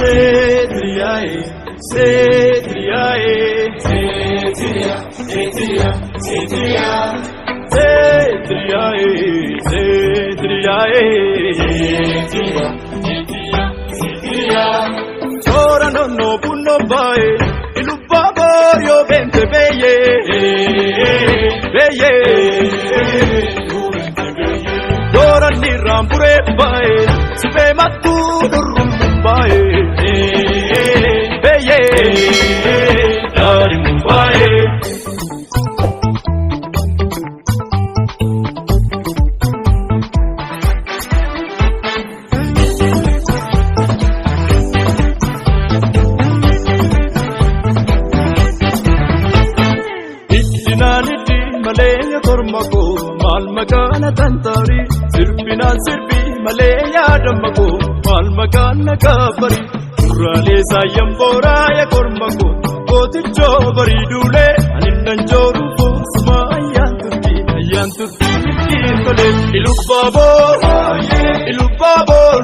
Seetiriyaaye seetiriyaaye seetiriyaa seetiriyaa seetiriyaa seetiriyaaye seetiriyaaye seetiriyaa seetiriyaa seetiriyaa. Toora nonno bunno baaye ilubba booriyoo beente beeyee beeyee. Dooranni raamburee baaye sifee mattuu durrummuun baaye beeyee daarimuun baaye. Iddinaan iddi malee korma koo maal maqaan tantaari sirbinaan sirbi malee yaadama koo maal maqaan nakaafari duraalee saayyan booraa ya korma koo gootichoo bariiduulee ani nan jooru foosuma ayyaan turtii ayyaan turtii ittiin tolee ilubbaaboor ilubbaaboor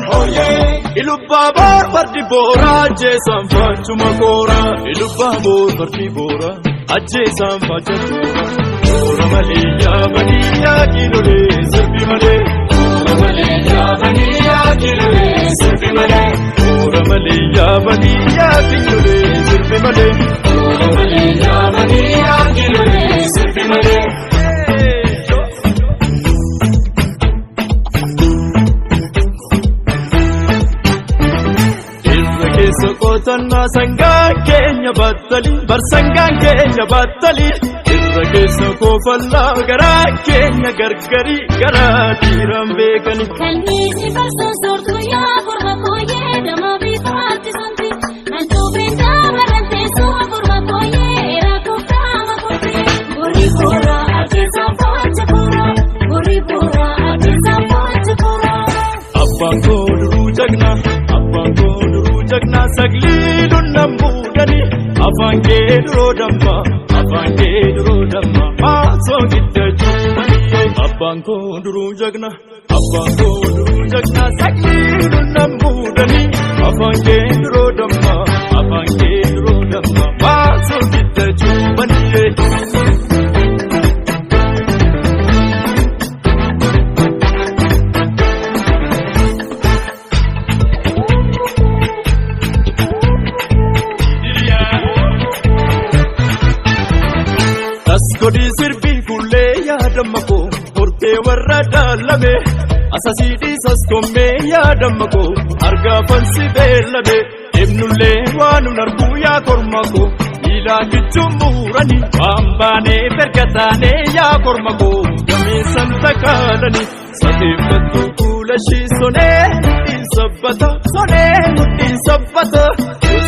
ilubbaaboor fardi booraa ajjeesaan faachuma kooraa ilubbaaboor fardi booraa. Ajjeesaan faajjatoora toora malee yaabanii yaakilolee sirbi malee. Toora malee yaabanii yaakilolee sirbi malee. Toora malee yaabanii yaakilolee sirbi malee. Toora malee yaabanii yaakilolee sirbi malee. Irra keessa qotannaa sangaa keenya battalii barsangaan keenya battalii irra keessa koofallaa garaa keenya gargarii garaa dhiiraan beekani. Kalmiisi farsoo soortuu yaa korma kooyee dama bifaatti santi. Nantuubeen daabaran teessoo korma kooyee rakkoo qaama kooti. Borii booraa ajjeesaa foocha kooraa. Borii booraa ajjeesaa foocha kooraa. Abbaan koo duruu jagnaa abbaan koo duruu jagnaa saglii dunnan buudhanii afaan kee duroo damma afaan kee duroo damma maasoo gidda cuubbanii. Abbaan koo duruu jagnaa abbaan koo duruu jagnaa saglii dunnan buudhanii afaan kee duroo damma afaan kee duroo damma maasoo gidda cuubbanii. Tasgodii sirbii kullee yaadama koo hortee warra daalame asasii dhiisas kommee yaadama koo argaa fansi beellame deemnullee waan nun arguu yaa korma koo miilaa kichuun muuranii waan baanee berga taanee yaa korma koo gameessan takaalanii safeeffattuu kuula ishii sonee mudhiin sabbata sonee mudhiin sabbata.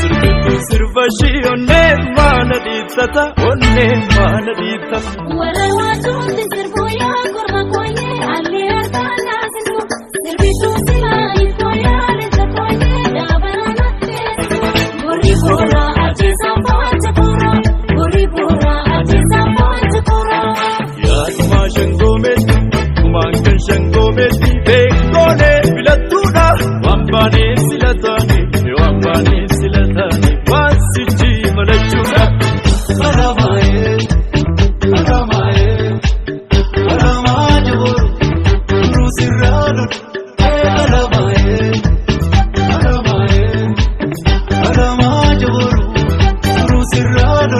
Sirbitu sirba ishii onnee maana dhiittata onnee maana dhiittata. Warra waajuutti sirbuu yaa korma kooyee allee harkaan naasisu. Sirbituu silaayii kooyaa leenca kooyee dhaabanaa natteessu. Borii booraa ajjeesaa foocha kooraa. Borii booraa ajjeesaa foocha kooraa. Yaaduma shangoomeetti kumaan kan shangoomeetti beektoolee filattuudha. Waan baanee silataane waan baanee silataane waan sichi malachuudha. Alamaye, alamaye, alamaa jiru, rusirraadu. Alamaye, alamaye, alamaa jiru, rusirraadu.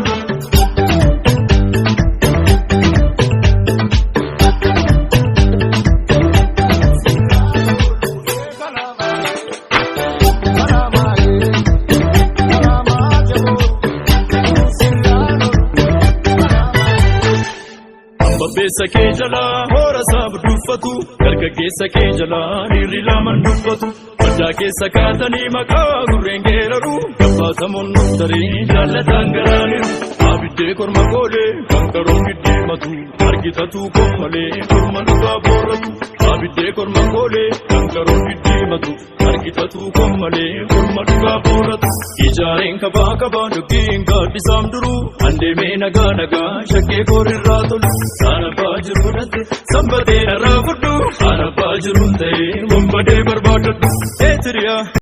Babbeessa kee jalaa hoora saaf duffatu dargaggeessa kee jalaa dhiirri lamaan dubbatu waldaa keessa kaatanii maqaa gurreen geeraru gabbaatamuun nuftarii jaallataan garaaniru abiddee korma goolee kan karoon giddiimatu argitatu kommalee korma dhugaa booratu abiddee korma goolee kan karoon giddiimatu argitatu kommalee korma dhugaa booratu ijaareen kabaa kabaa doggiin gaaddisaam duruu andeemee nagaa nagaa shakkee koorirraa tolu saanabbaa jiru dhatte sanbatee narraa fudhu saanabbaa jiruun ta'ee wanbadee barbaadadhu eetiriyaa.